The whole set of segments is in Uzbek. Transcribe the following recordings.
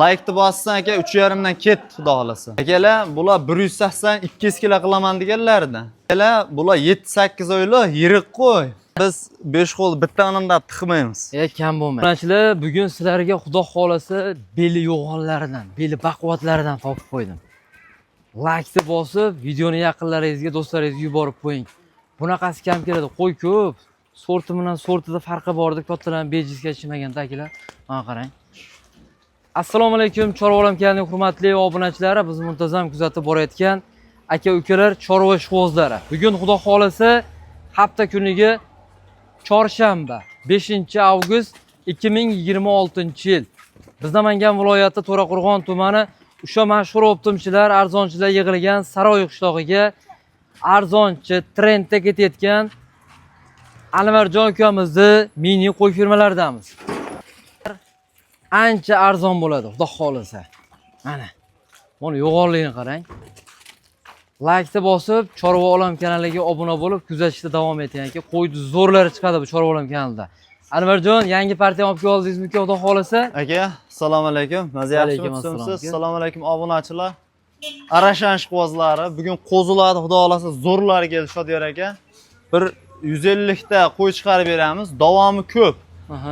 Laykni bossin, aka, 3,5 dan ketdi, xudo xohlasa. Akalar, bular 180 200 kilo qilaman deganlardi. Akalar, bular 7-8 oylik yirik qo'y. Biz 5 qo'l bitta ananda tiqmaymiz. E, kam bo'lmaydi. Obunachilar, bugun sizlarga, xudo xolasa, beli yo'g'onlaridan, beli baquvvatlaridan topib qo'ydim. Laykni bosib, videoni yaqinlaringizga, do'stlaringizga yuborib qo'ying. Bunaqasi kam keladi. Qo'y ko'p. Sorti bilan sortida farqi bor deb kattalarni bejizga tushmaganda, akalar. Mana qarang. Assalomu alaykum, Chorva olam kanalining hurmatli obunachilari, biz muntazam kuzatib borayotgan aka ukalar, chorva ishqibozlari. Bugun, xudo xolasa, hafta kuniga chorshanba, 5 avgust 2026 yil. Biz Namangan viloyati To'raqo'rg'on tumani o'sha mashhur оптом chilar, arzonchilar yig'ilgan Saroy qishlog'iga arzonchi trendda ketayotgan Anvarjon ukamizni mini qo'y fermalaridamiz. Ancha arzon bo'ladi, xudo xohlasa. Mana. Buni yo'g'onligini qarang. Laykni bosib, Chorva olam kanaliga obuna bo'lib, kuzatishda davom eting, aka. Qo'yni zo'rlari chiqadi bu Chorva olam kanalida. Anvarjon, yangi partiya olib keldingizmi, xudo xohlasa? Aka, assalomu alaykum. Maza Alaykum assalom, yaxshimisiz? Aka. Assalomu alaykum, obunachilar. Arashan ishqibozlari, bugun qo'zilarni, xudo xohlasa, zo'rlari kelishadi aka. Bir 150 ta qo'y chiqarib beramiz. Davomi ko'p.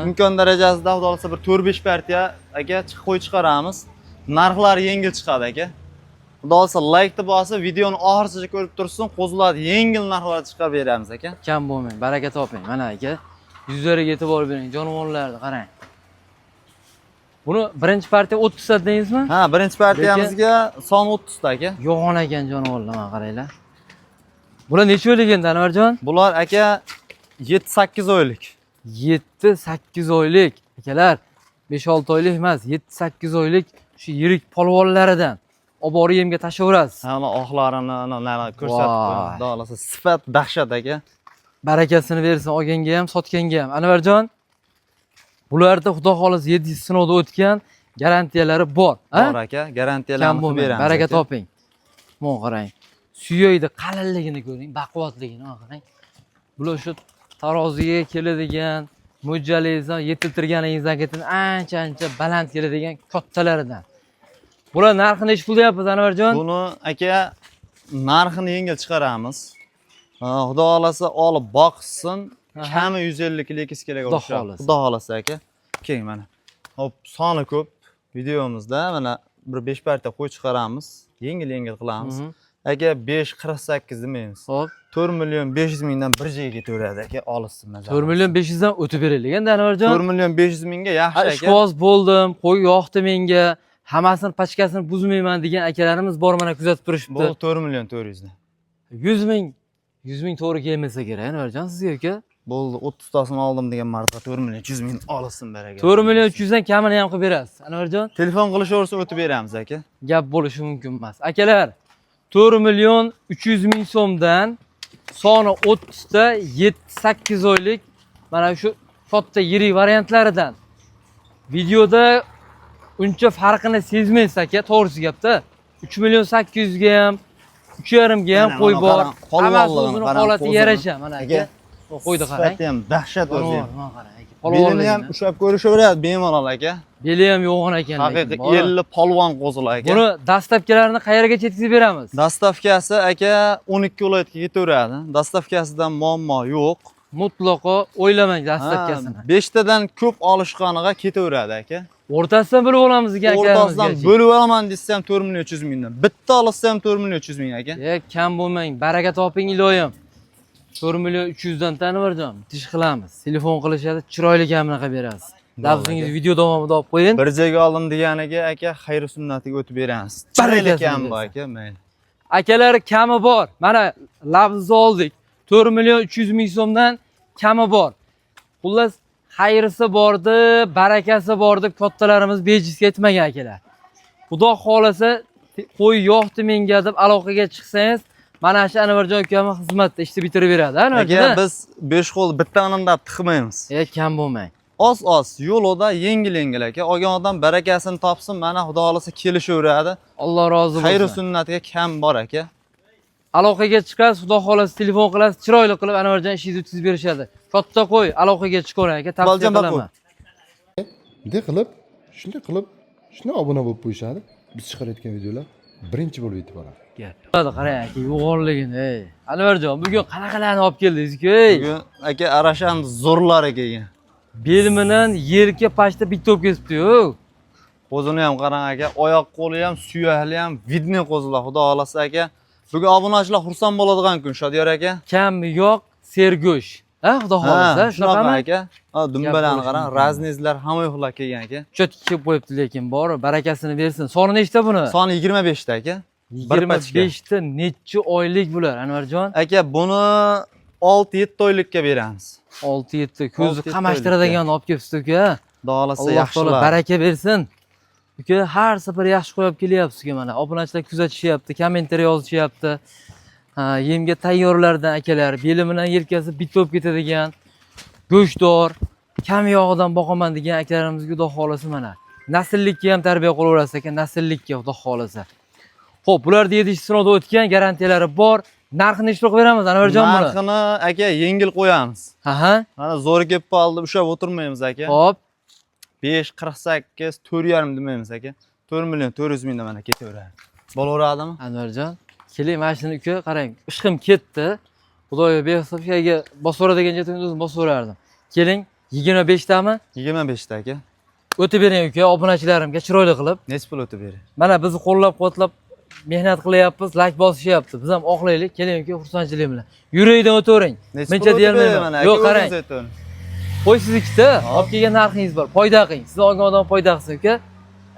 Imkon darajasida, xudo xohlasa, bir 4-5 partiya, aka, qo'y chiqaramiz. Narxlari yengil chiqadi, aka. Xudo xohlasa, laykni bosib, videoni oxirigacha ko'rib tursin, qo'zilarni yengil narxlarda chiqarib beramiz, aka. Kam bo'lmang, baraka toping. Mana, aka, yuzlariga e'tibor bering, jonivorlarni qarang. Buni birinchi partiya 30 ta deysizmi? Ha, birinchi partiyamizga son 30 ta, aka. Yo'g'on ekan jonivorlar, mana qaranglar. Bular necha oylik endi, Anvarjon? Bular, aka, 7-8 oylik. 7-8 oylik. Akalar, 5-6 oylik emas, 7-8 oylik shu yirik polvonlaridan. Olib borib yemga tashlayverasiz. Ha, ana oqlarini ana nana ko'rsatib Voy. qo'ying. Xudo xohlasa, sifat dahshat, aka. Barakasini bersin olganga ham, sotganga ham. Anvarjon, bularda, xudo xohlasa, 7 yil sinovda o'tgan, garantiyalari bor. Ha? Bor, aka, Kam garantiyalarni qilib bo'lmang, beramiz. Baraka Aka. toping. Mana qarang. Suyakni qalinligini ko'ring, baquvvatligini, mana qarang. Bular shu taroziga keladigan, mo'ljalingizdan yetiltirganingizdan keyin ancha ancha baland keladigan kattalaridan. Bular narxini nechi pul deyapmiz, Anvarjon? Buni, aka, narxini yengil chiqaramiz. Ha, xudo xohlasa, olib boqsin, kami 150 kilo, 200 kiloga Xudo o'xshab. xohlasa. Xudo xohlasa, aka. Keling, mana. Hop, soni ko'p videomizda mana bir 5 partiya qo'y chiqaramiz. Yengil yengil qilamiz. Aka, 5.48 demaymiz. 4 million 500 mingdan bir joyga ketaveradi, aka, olishsin maza. 4 million 500 dan o'tib beraylik endi, Anvarjon. 4 million 500 mingga yaxshi, Ha, aka. ishqiboz bo'ldim, qo'y yoqdi menga, hammasini pachkasini buzmayman degan akalarimiz bor, mana kuzatib turishibdi. Bu 4 million 400 dan. 100 ming, 100 ming to'g'ri kelmasa kerak, Anvarjon, sizga, aka. Bo'ldi, 30 tasini oldim degan marta 4 million 300 ming olsin, baraka. 4 million 300 dan kamini ham qilib berasiz, Anvarjon. Telefon qilishaversa, o'tib beramiz, aka. Gap bo'lishi mumkin emas. Akalar, 4 million 300 ming so'mdan soni 30 ta 7-8 oylik mana shu katta yirik variantlaridan. Videoda uncha farqini sezmaysiz, aka, to'g'risi gapda. 3 million 800 ga ham, 3,5 ga ham Mana, qo'y mana bor. qarang, Hammasi polvonligini o'zini qarang, holatiga qo'zini. yarasha, mana, aka. Aka, Qo'yni qarang. sifati ham dahshat o'zi ham. Mana qarang, aka. Belini ham Polvonligini. ushlab ko'rishaveradi bemalol, aka. Beli ham yo'g'on ekan lekin, Haqiqiy bor. 50 polvon qo'zilar, aka. Buni доставка larini qayergacha yetkazib beramiz? Доставка si, aka, 12 viloyatga ketaveradi. Доставка sidan muammo yo'q. Mutlaqo o'ylamang доставка sini. 5 tadan ko'p olishqoniga ketaveradi, aka. O'rtasidan bo'lib olamiz degan O'rtasidan akalarimizga. Bo'lib olaman desa ham 4 million 300 mingdan. Bitta olsa ham 4 million 300 ming, aka. E, kam bo'lmang, baraka toping iloyim. 4 million 300 dan, Anvarjon, ish qilamiz. Telefon qilishadi, chiroyli kamini qilib berasiz. Lafzingizni Aka. video davomida olib qo'ying. Bir joyga oldim deganiga, aka, xayr sunnatiga o'tib beramiz. Chiroyli Barakasini kam bu, bersin. aka, mayli. Akalar, kami bor. Mana lafzni oldik. 4 million 300 ming so'mdan kami bor. Xullas, xayrisi bordi, barakasi bor deb kattalarimiz bejizga aytmagan, akalar. Xudo xolasa, qo'y yoqdi menga deb aloqaga chiqsangiz, mana shu Anvarjon ukamiz xizmatda ishni bitirib beradi, Anvarjon. Aka, biz 5 qo'l bitta ananda tiqmaymiz. E, kam bo'lmang. Oz oz yo'lida, yengil yengil, aka. Olgan odam barakasini topsin, mana, xudo xohlasa, kelishaveradi. Alloh rozi Xayr bo'lsin. Sunnatiga kam bor, aka. Aloqaga chiqasiz, xudo xolasa, telefon qilasiz, chiroyli qilib Anvarjon ishingizni o'tkazib berishadi. Katta qo'y, aloqaga chiqavering, aka, tavsiya Iqboljon, qilaman. Bunday qilib, shunday qilib. Shuni obuna bo'lib qo'yishadi. Biz chiqarayotgan videolar birinchi bo'lib yetib boradi. Gap. Qarang aka, yo'g'onligini, ey. Anvarjon, bugun qanaqalarni olib keldingiz-ku, ey? Bugun aka Arashan zo'rlari kelgan. Bel bilan yelka pashta bitta bo'lib ketibdi-yu. Qo'zini ham qarang aka, oyoq qo'li ham, suyakli ham vidniy qo'zilar, xudo xolasa aka. Bugun obunachilar xursand bo'ladigan kun, Shodiyor aka. Kami yo'q, sergo'sh. Ha, xudo xolasa, shunaqa shunaqami? aka. Ha, dumbalarni Gap qarang, bo'lishi mumkin. raznizlar hamma yo'qlar kelgan aka. Cho'tki kelib qo'yibdi lekin, bor, barakasini bersin. Soni nechta buni? Soni 25 ta aka. Bir pachka. 25 ta nechi oylik bular, Anvarjon? Aka, buni 6-7 oylikka beramiz. 6-7 ko'zi 6-7 qamashtiradigan olib kelibsiz uka. Xudo xolasa Alloh taolo yaxshilar. baraka bersin. Uka, har safar yaxshi qo'yib kelyapsiz uka mana. Obunachilar kuzatishyapti, kommentariy yozishyapti. Ha, yemga tayyorlardan akalar, beli bilan yelkasi bitta bo'lib ketadigan, go'shtdor, kam yog'idan boqaman degan akalarimizga xudo xolasa mana. Nasllikka ham tarbiya qilaverasiz aka, nasllikka xudo xolasa. Xo'p, bularni yedish sinovdan o'tgan, garantiyalari bor. Narxini necha qilib beramiz Anvarjon buni? Narxini aka yengil qo'yamiz. Aha, Mana zo'r kelib qoldi, ushlab o'tirmaymiz aka. Xo'p. 5.48 4.5 demaymiz aka. 4 million 400 mingdan mana ketaveradi. Bo'laveradimi? Anvarjon, keling mana shuni uka qarang, ishqim ketdi. Xudoyo behisob shu bosaveradigan joyda o'zim bosaverardim. Keling, 25 tami? 25 ta aka. O'tib bering uka, obunachilarimga chiroyli qilib. Necha pul o'tib bering? Mana bizni qo'llab-quvvatlab mehnat qilyapmiz, layk bosishyapti. Biz ham oqlaylik, keling uka xursandchilik bilan. Yurakdan o'tavering. Necha Mencha pul o'tib bering deyolmayman. mana Yo'q, aka, qarang. o'zingiz aytavering. Qo'y siz ikkita, olib kelgan narxingiz bor. Foyda qiling. Sizni olgan odam foyda qilsin uka.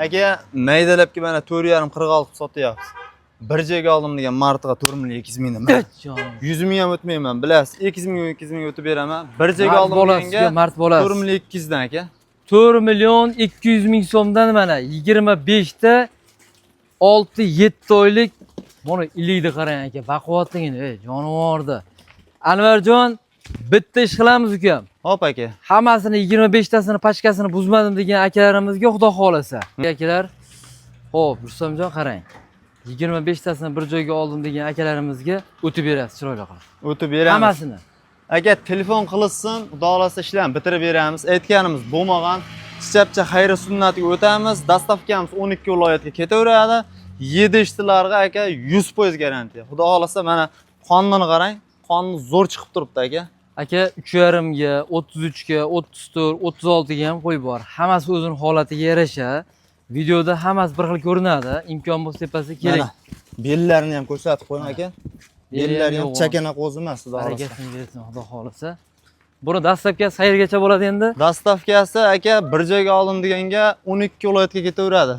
Aka, maydalabki mana 4.5 46 qilib sotyapmiz. Bir joyga oldim degan martaga 4 million 200 mingdan. Mana Jonim. 100 ming ham o'tmayman, bilasiz. 200 ming 200 ming o'tib beraman. Bir joyga Mard oldim bo'lasiz, deganga uka, mard bo'lasiz. 4 million 200 dan aka. 4 million 200 ming so'mdan mana 25 ta 6-7 oylik mana ilikni qarang aka, baquvvatligini, ey jonivorni. Anvarjon, bitta ish qilamiz ukam. Hop aka. Hammasini 25 tasini pachkasini buzmadim degan akalarimizga xudo xolasa. Akalar, xo'p, Rustamjon qarang. 25 tasini bir joyga oldim degan akalarimizga o'tib berasiz chiroyli qilib. O'tib beramiz. Hammasini. Aka telefon qilishsin, xudo xolasa ishlarni bitirib beramiz. Aytganimiz bo'lmagan. Chichapcha xayri sunnatiga o'tamiz. Dastavkamiz 12 viloyatga ketaveradi. Yedishtilarga aka 100% garantiya. Xudo xolasa mana qonni qarang, qonni zo'r chiqib turibdi aka. Aka 3,5 ga, 33 ga, 34, 36 ga ham qo'yib bor. Hammasi o'zini holatiga yarasha. Videoda hammasi bir xil ko'rinadi. Imkon bo'lsa tepasiga keling. Mana bellarini ham ko'rsatib qo'ying aka. Beli ham Bellari ham yo'g'on. chakana qo'zi emas, xudo xolasa. Barakasini bersin, xudo xolasa. Buni dastlabkasi qayergacha bo'ladi endi? Dastavkasi aka bir joyga oldim deganga 12 viloyatga ketaveradi.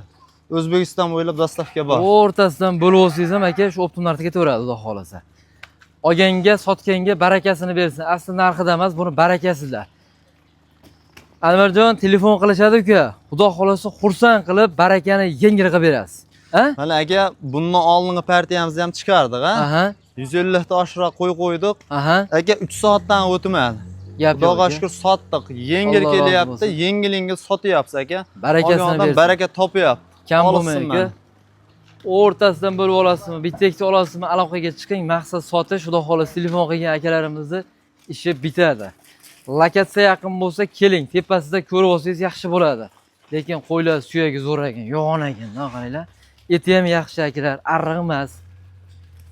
O'zbekiston bo'ylab dastavka bor. O'rtasidan bo'lib olsangiz ham aka shu optim narxda ketaveradi, xudo xolasa. Olganga, sotganga barakasini bersin. Asli narxida emas, buni barakasida. Anvarjon telefon qilishadi uka. Xudo xolasa xursand qilib barakani yengil qilib berasiz. Ha? Mana aka bundan oldingi partiyamizni ham chiqardik, ha? Aha. 150 ta oshiroq qo'y qo'ydik. Aha. Aka 3 soatdan o'tmadi. Gap yo'q. Xudoga Aka. shukur sotdik. Yengil Alloh rozi kelyapti, bo'lsin. yengil-yengil sotyapmiz aka. Barakasini Olgan odam bersin. baraka topyapti. Kam Olsin bo'lmang aka. mana. O'rtasidan bo'lib olasizmi, bitta ikkita olasizmi, aloqaga chiqing. Maqsad sotish, xudo xohlasa telefon qilgan akalarimizni ishi bitadi. Lokatsiya yaqin bo'lsa keling, tepasida ko'rib olsangiz yaxshi bo'ladi. Lekin qo'ylar suyagi zo'r ekan, yo'g'on ekan, qaranglar. Eti ham yaxshi akalar, arriq emas.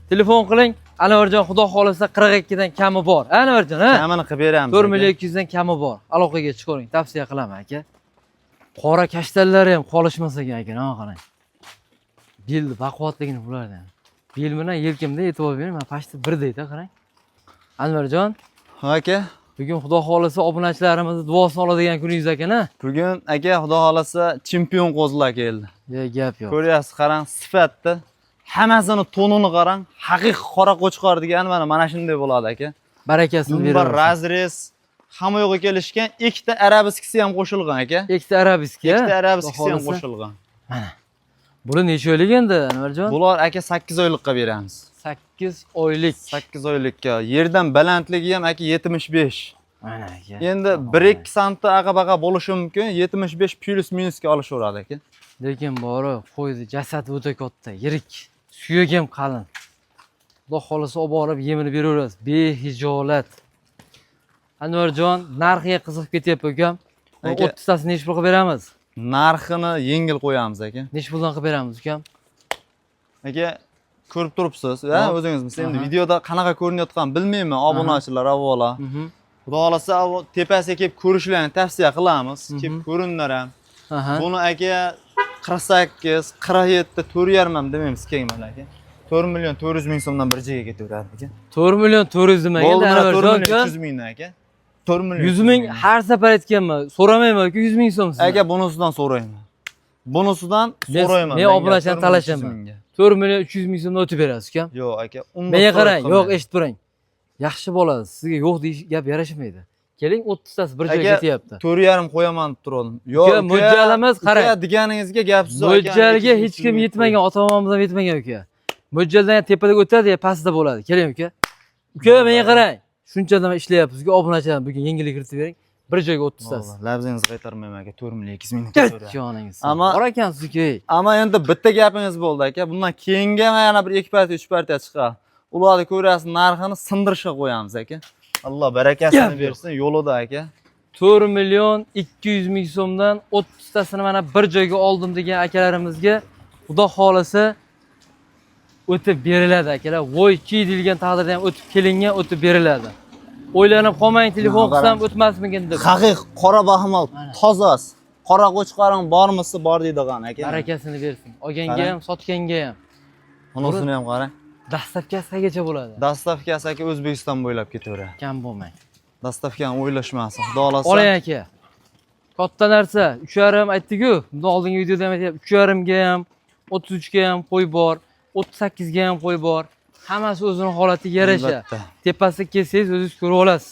Telefon qiling, Anvarjon xudo xohlasa 42 dan kami bor. Anvarjon, ha? Kamini qilib beramiz. 4 aka. million 200 dan kami bor. Aloqaga chiqavering, tavsiya qilaman aka. Qora kashtanlari ham qolishmas ekan aka, mana qarang. Belni baquvvatligini bulardan. Bel bilan yelkamda e'tibor bering, mana pashta birdek-da qarang. Anvarjon, Ha aka, bugun xudo xolasa obunachilarimizni duosini oladigan kuningiz ekan, ha? bugun aka xudo xolasa chempion qo'zilar keldi. Ya gap yo'q. Ko'ryapsiz, qarang, sifatni. Hammasini tonini qarang. Haqiqiy qora qo'chqor degani mana shunday bo'ladi aka. Barakasini Dumba beraversin. razrez hamma yo'g'i kelishgan, ikkita arabiskisi ham qo'shilgan aka. Ikkita arabiski, ha? Ikkita arabiskisi ham Xudo xohlasa. qo'shilgan. Buni necha oylik endi, Anvarjon? Bular aka 8 oylikqa beramiz. 8 oylik. 8 oylikka. Yerdan balandligi ham aka 75. Mana aka. Endi 1-2 santi aqa-baqa bo'lishi mumkin. 75 plus minusga olishaveradi aka. Lekin bori qo'ydi jasadi o'ta katta, yirik, suyagi ham qalin. Xudo xolasa olib borib yemini beraverasiz. Behijolat. Anvarjon, narxiga qiziqib ketyapti ukam. Aka. 30 tasini nechi pul qilib beramiz? Narxini yengil qo'yamiz aka. Nechi puldan qilib beramiz, ukam? Aka, ko'rib turibsiz, ha, Hop. o'zingiz endi Aha. videoda qanaqa ko'rinayotgan bilmayman, obunachilar avvalo. Xudo xohlasa, tepasiga kelib ko'rishlarini tavsiya qilamiz. Kelib ko'ringlar ham. Aha. Buni aka 48, 47, 4,5 ham demaymiz, keng mana aka. 4 million 400 ming so'mdan bir joyga ketaveradi aka. 4 million 400 demagan. Bo'ldi, mana 4 Anvarjon million aka. 300 mingdan aka. 4 million 100 ming har safar aytganman. So'ramayman aka 100 ming so'm sizdan. Aka, bunisidan so'rayman. Bunisidan so'rayman. Men menga, obunachidan 4 million 300 talashaman. mingga. 4 million 300 ming so'mdan o'tib berasiz, ukam. Yo'q aka, unda Menga so'rab qarang, yo'q, qilmayman. eshitib turing. Yaxshi bo'ladi. Sizga yo'q deyish gap yarashmaydi. Keling, 30 tasi bir joyga Aka, ketyapti. 4,5 qo'yaman deb turdim. Yo'q, Uka, mo'ljalimiz qarang. Uka deganingizga gap so'z aka. Mo'ljalga hech kim yetmagan, ota-onamiz ham yetmagan uka. Mo'ljaldan ham tepada o'tadi, ya pastda bo'ladi. Keling uka. Uka, menga qarang. Shuncha odam ishlayapmiz, sizga obunachilar bugun yengillik kiritib bering. Bir joyga 30 tasi. Labzingizni qaytarmayman aka, 4 million 200 ming. Joningiz. Ama- Bor ekansiz uka. Ammo endi bitta gapingiz bo'ldi aka. Bundan keyingi yana bir 2 partiya, 3 partiya chiqadi. Ularni ko'rasiz, narxini sindirishga qo'yamiz aka. Alloh barakasini bersin yo'lida aka. 4 million 200 ming so'mdan 30 tasini mana bir joyga oldim degan akalarimizga Xudo xolasa o'tib beriladi akalar. Voy ki deyilgan taqdirda ham o'tib kelingan, o'tib beriladi. O'ylanib qolmang, telefon qilsam o'tmasmikin deb. Haqiq qora baxmal, Mana. tozasi. Qora qo'chqoring bormisi bor deydigan aka. Barakasini bersin. Olganga Qarang. ham, sotganga ham. Bunisini ham qarang. Dastlabkasi qaygacha bo'ladi? Dastavkasi aka O'zbekiston bo'ylab ketaveradi. Kam bo'lmang. Dastavkani o'ylashmasin. Xudo xolasa. Oling aka. Katta narsa, 3,5 aytdik-ku. Bundan oldingi videoda ham aytyapti. 3,5 ga ham, 33 ga ham qo'y bor, 38 ga ham qo'y bor. Hammasi o'zini holatiga yarasha. Albatta. Tepasiga kelsangiz o'zingiz ko'rib olasiz.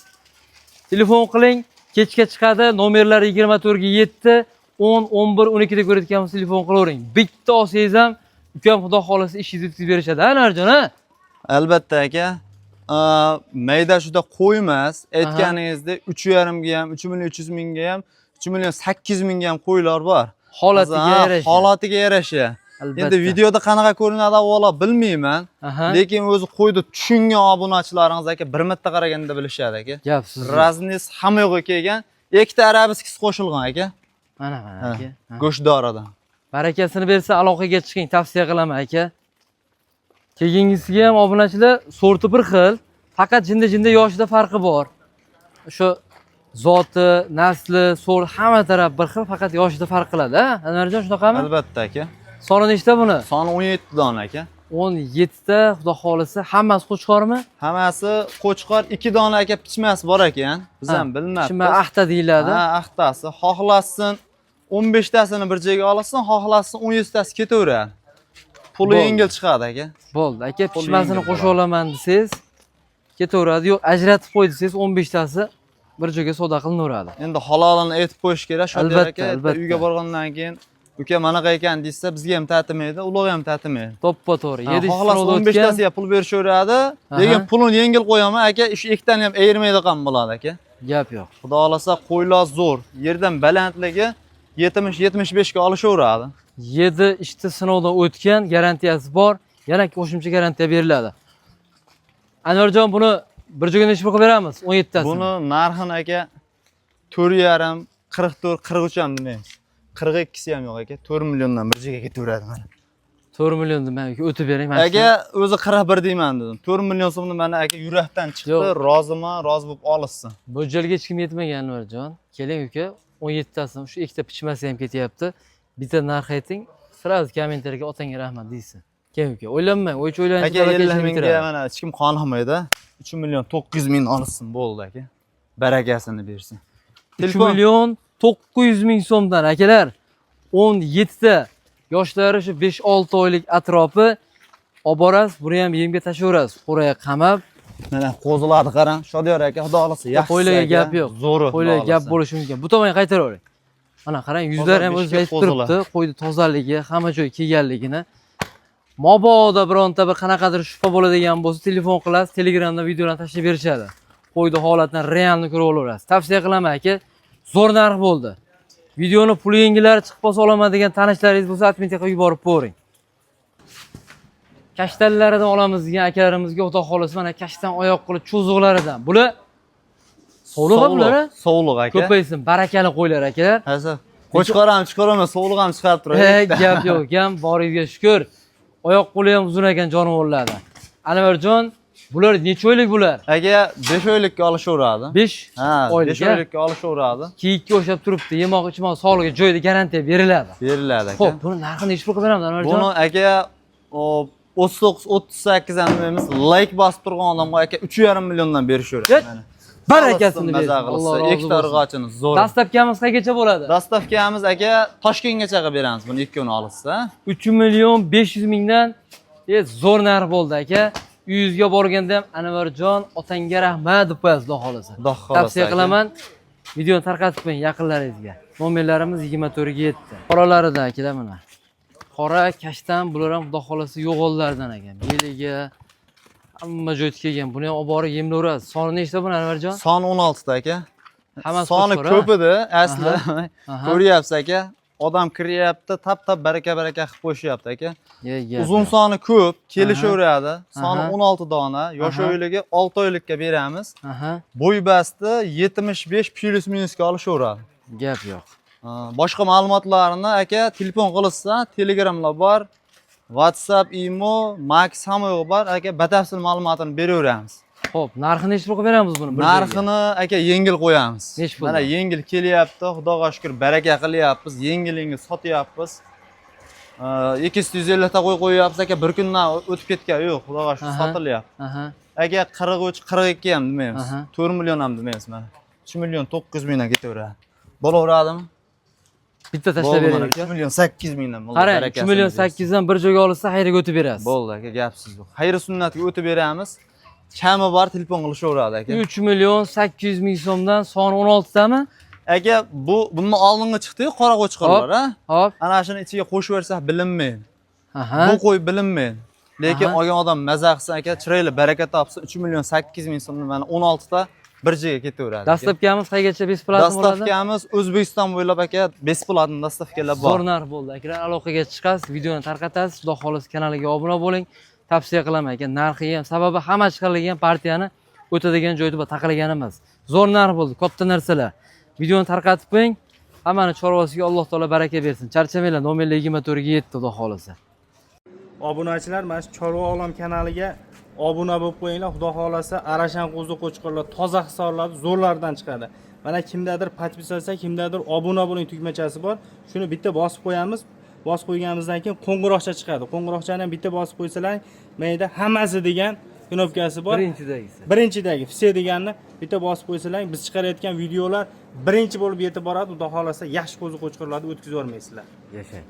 Telefon qiling, kechga chiqadi, nomerlari 24 ga 7, 10, 11, 12 da ko'rayotgan bo'lsa telefon qilavering. Bitta olsangiz ham ukam Xudo xolasa ishingizni bitkazib berishadi, ha Anvarjon, ha? Albatta aka. Mayda shuda qo'ymas. Aytganingizdek 3,5 ga ham, 3 million 300 mingga ham, 3 million 800 mingga ham qo'ylar bor. Holatiga Ha, yarasha. Holatiga yarasha. Albatta. Endi videoda qanaqa ko'rinadi avvalo bilmayman. Aha. Lekin o'zi qo'ydi tushungan obunachilaringiz aka bir marta qaraganda bilishadi aka. Gap siz. Razniz hamma yo'g'i kelgan. Ikkita arabiskisi qo'shilgan aka. Mana mana Ha, aka. Ha. Go'shtdoridan. Barakasini bersa aloqaga chiqing, tavsiya qilaman aka. Keyingisiga ham obunachilar sorti bir xil, faqat jinda-jinda yoshida farqi bor. O'sha zoti, nasli, sort hamma taraf bir xil, faqat yoshida farq qiladi, ha? Anvarjon shunaqami? Albatta aka. Soni nechta buni? Soni 17 dona aka. 17 ta, xudo xolisa, hammasi qo'chqormi? Hammasi qo'chqor, 2 dona aka pichmasi bor ekan. Biz ham bilmabmiz. Pichma axta deyiladi. Ha, axtasi. Xohlasin 15 tasini bir joyga olsin, xohlasin 17 tasi ketaveradi. Puli Bo'ldi. yengil chiqadi aka. Bo'ldi aka, Qo'li pichmasini yengil qo'shib bo'ladi. olaman desangiz ketaveradi. Yo'q, ajratib qo'y desangiz 15 tasi bir joyga savdo qilinaveradi. Endi halolini aytib qo'yish kerak. Shodiyor Albatta, aka, erta albatta. uyga borgandan keyin uka manaqa ekan desa bizga ham tatimaydi, ularga ham tatimaydi. To'ppa to'g'ri. Ha, 7 Xohlasa sinovda 15 o'tgan. tasiga pul berishaveradi, Aha. lekin pulini yengil qo'yaman aka, shu ikkitani ham ayirmaydigan bo'ladi aka. Gap yo'q. Xudo xolasa qo'ylar zo'r. Yerdan balandligi 70-75 ga olishaveradi. 7 ishda sinovdan o'tgan, garantiyasi bor. Yana qo'shimcha garantiya beriladi. Anvarjon, buni bir joyga necha pul qilib beramiz? 17 tasini. Buni narxini aka 4,5, 44, 43 ham demaymiz. 42si ham yo'q aka. 4 milliondan bir joyga ketaveradi mana. 4 million demang, aka, o'tib bering mana. Aka o'zi 41 deyman dedim. 4 million so'mni mana aka yurakdan chiqdi. Yo'q. Roziman, rozi bo'lib olishsin. Mo'ljalga hech kim yetmagan Anvarjon. Keling uka, 17 tasini shu ikkita pichmasi ham ketyapti. Bitta narx ayting, sразу kommentariyga otangga rahmat deysiz. Keling uka, o'ylanmang, o'ychi o'ylanchi Aka 50 mingga mana hech kim qoniqmaydi. 3 million 900 ming olishsin bo'ldi aka. Barakasini bersin. 3 million 900 ming so'mdan akalar 17 ta yoshlari shu 5-6 oylik atrofi olib borasiz, buni ham yemga tashlayverasiz, qo'raga qamab. Mana qo'zilarni qarang. Shodiyor aka, xudo xolasa yaxshisi. Qo'ylarga aka. gap yo'q. Zo'ri. xudo Qo'ylarga gap xohlasa. bo'lishi mumkin. Bu tomonga qaytaravering. Mana qarang, yuzlari ham o'zi Beshga aytib qo'zilar. turibdi, qo'yni tozaligi, hamma joy kelganligini. Mabodo bironta bir qanaqadir shubha bo'ladigan bo'lsa, telefon qilasiz, Telegramda videolarni tashlab berishadi. Qo'yni holatini realni ko'rib olaverasiz. Tavsiya qilaman aka, zo'r narx bo'ldi. Videoni puli yengillari chiqib qolsa olaman degan tanishlaringiz bo'lsa, adminga qilib yuborib qo'ying. Kashtanlaridan olamiz degan akalarimizga xudo xolasa mana kashtan oyoq qilib cho'ziqlaridan. Bular sovliq bular, a? Sovliq aka. Ko'paysin, barakali qo'ylar akalar. Hasa. Qo'chqor ham chiqaraman, sovliq ham chiqarib turadi. Gap yo'q ekan, boringizga shukur. Oyoq qo'li ham uzun ekan jonivorlarda. Anvarjon, bular necha oylik bular? Aka, 5 oylikka olishaveradi. 5 Ha, oylik. 5 oylikka olishaveradi. Kiyikka o'xshab turibdi. Yemoq, ichmoq sog'lig'i joyida garantiya beriladi. Beriladi aka. Xo'p, buni narxini necha pul qilib beramiz Anvarjon? Buni aka 39 38 ham demaymiz. Like bosib turgan odamga aka 3,5 milliondan berishaveradi. Et, barakasini Maza bersin. qilsa, Alloh rozi ikkita bo'lsin. urg'ochini zo'r. Dastavkamiz qaygacha bo'ladi? Dastavkamiz aka Toshkentgacha qilib beramiz buni ikkini olsa. 3 million 500 mingdan zo'r narx bo'ldi aka. Uyingizga borganda ham Anvarjon otangga rahmat deb qo'yasiz, xudo xolasa. Xudo xohlasa Tavsiya aka. qilaman. Videoni tarqatib qo'ying yaqinlaringizga. Nomerlarimiz 24 ga 7. Qoralaridan akalar mana. Qora kashtan bular ham xudo xolasa yo'g'onlardan ekan. Beliga hamma joy kelgan. Buni ham olib borib yemlayverasiz. Soni nechta buni Anvarjon? Soni 16 ta aka. Hammasi Soni qo'chqor, ko'p edi asli. Aha. Ko'ryapsiz aka. Odam kiryapti, tap-tap baraka baraka qilib qo'yishyapti aka. Ye, Uzun soni ko'p, kelishaveradi. Soni Aha. 16 dona, yosh Aha. oyligi 6 oylikka beramiz. Aha, Bo'y basti 75 plus minusga olishaveradi. gap yo'q. Boshqa ma'lumotlarni aka telefon qilishsa, Telegramlar bor, WhatsApp, Imo, Max hamma yo'q bor. Aka batafsil ma'lumotini beraveramiz. Xo'p, narxini necha pul qilib beramiz buni? Bir joyga? Narxini aka yengil qo'yamiz. Nechi puldan? Mana yengil kelyapti, Xudoga shukr baraka qilyapmiz, yengil yengil sotyapmiz. 250 ta qo'y qo'yyapmiz aka, bir kundan o'tib ketgan yo'q, Xudoga shukr Aha. sotilyapti. Aha. Aka 43, 42 ham demaymiz. Aha. 4 million ham demaymiz mana. 3 million 900 mingdan ketaveradi. Bo'laveradimi? Bitta tashlab Bo'ldi mana beraylik. 3 million 800 mingdan bo'ldi. Qarang, 3 barakasini million bersin. 800 dan bir joyga olsa xayrga o'tib berasiz. Bo'ldi aka, gapsiz yo'q. Xayr sunnatga o'tib beramiz. Kami bor telefon qilishaveradi aka. 3 million 800 ming so'mdan soni 16 tami? Aka, bu bundan oldingi chiqdi-yu qora qo'chqorlar, ha? Hop. Ana shuni ichiga qo'shib bersak bilinmaydi. Aha. Bu qo'y bilinmaydi. Lekin Aha. olgan odam maza qilsin aka, chiroyli baraka topsin. 3 million 800 ming so'mdan mana 16 ta bir joyga ketaveradi. Aka. Dastavkamiz qaygacha bесплатно bo'ladi? Dastavkamiz O'zbekiston bo'ylab aka bесплатно dastavkalar bor. Zo'r narx bo'ldi. Akalar, aloqaga chiqasiz, videoni tarqatasiz. Xudo xohlasa kanaliga obuna bo'ling. Tavsiya qilaman aka, narxi ham, sababi hamma chiqarilgan partiyani o'tadigan joyda taqalgan emas. Zo'r narx bo'ldi, katta narsalar. Videoni tarqatib qo'ying. Hammani chorvasiga Alloh taolo baraka bersin. Charchamanglar, nomerlar 24 ga 7 xudo xohlasa. Obunachilar, mana shu Chorva olam kanaliga obuna bo'lib qo'yinglar. Xudo xohlasa Arashan qo'zi qo'chqorlar toza hisoblanib zo'rlardan chiqadi. Mana kimdadir подписаться, kimdadir obuna bo'ling tugmachasi bor. Shuni bitta bosib qo'yamiz. Bosib qo'yganimizdan keyin qo'ng'iroqcha chiqadi. Qo'ng'iroqchani ham bitta bosib qo'ysalar, mayda hammasi degan knopkasi bor. Birinchidagisi. Birinchidagi все deganni bitta bosib qo'ysalar, biz chiqarayotgan videolar birinchi bo'lib yetib boradi. Xudo xohlasa yaxshi qo'zi qo'chqorlarni o'tkazib yubormaysizlar. Yashang.